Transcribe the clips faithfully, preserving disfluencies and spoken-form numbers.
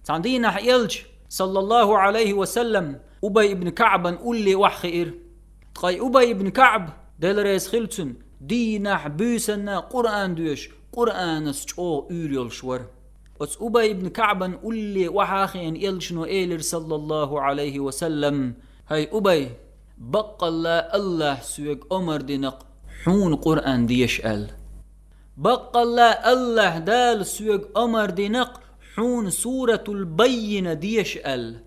Цхьан дийнахь элча, саллаллаху Ӏалайхи ва саллам, Убай ибн КаӀбан улле охьахиира. Ткъа и Убай ибн КаӀб, Дела реза хила цунна, дийнахь буьйсанна Къуръан доьшуш, Къуръанца чӀогӀа уьйр йолуш вара. Оцу Убай ибн КаӀбан улле охьахиъна элчано элира, саллаллаху Ӏалайхи ва саллам: «ХӀай Убай, баккъалла АллахӀа соьга омар дина-кх хьуна Къуръан деша аьлла. Баккъалла АллахӀ Дала соьга омар дина-кх хьуна Суратул Баййина деша аьлла».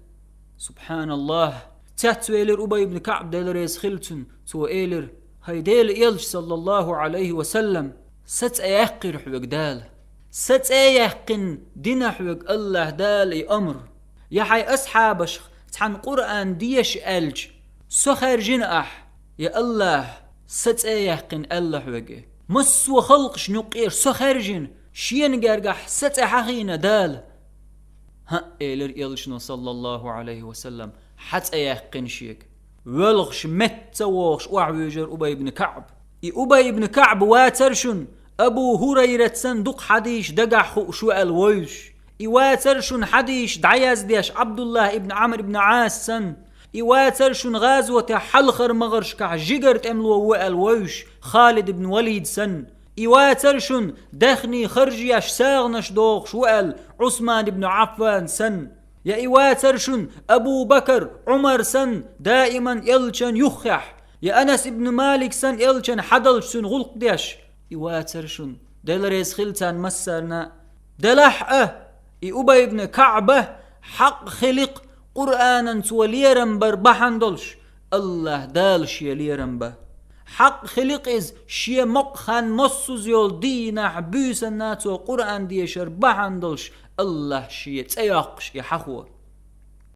СубхьаналлахӀ! Цецвелира Убай ибн КаӀб, Дела реза хила цунна. Цо элира: «ХӀай Делан элча, саллаллаху Ӏалайхи ва саллам, са цӀе яьккхира хьоьга Дала? Са цӀе яьккхина дина хьоьга АллахӀ Дала и омар? Я хьайн асхьабашха цхьанна Къуръан деша аьлча, со хаьржина ахь, я АллахӀ, са цӀе яьккхина аьлла хьоьга? Массо а халкъашна юккъера со хаьржина, шена гергахь са цӀе хьахийна Дала?» «ХӀаъ», — элира элчано, саллаллаху Ӏалайхи ва саллам, — «хьан цӀе яьккхина шега». Воьлхуш, метта ца вогӀуш охьавуьйжира Убай ибн КаӀб. И Убай ибн КаӀб вацара шуна Абу ХӀурайрат санна дукха хьадисаш дагахь хууш ву аьлла вевзаш. И вацара шуна хьадисаш дӀаяздеш ӀабдуллахӀ ибн Ӏамр ибн Ӏас санна. И вацара шуна гӀазотехь хьалхара магӀаршкахь жигара тӀемало ву аьлла вевзаш Халид ибн Валид санна. И вацара шуна даьхний харжъеш, сагӀанаш дохуш ву аьлла Ӏусман ибн Ӏаффан санна. Я и вацара шуна Абу Бакар, Ӏумар санна, даиман элчан юххехь, я Анас ибн Малик санна, элчан хьадалча цуьнан гӀуллакх деш. И вацара шуна, Дела реза хила царна массарна а. Делахь а, и Убай ибн КаӀба хьакъ хили-кх, Къуръанан цо лерам бар бахьана долуш, АллахӀ Дала шен лерам бан. Хьакъ хили-кх иза, шен мукъа хан массаза йолу дийнахь буьйсанна цо Къуръан дешар бахьана долуш, АллахӀ шен цӀе йоккхуш и хьахо.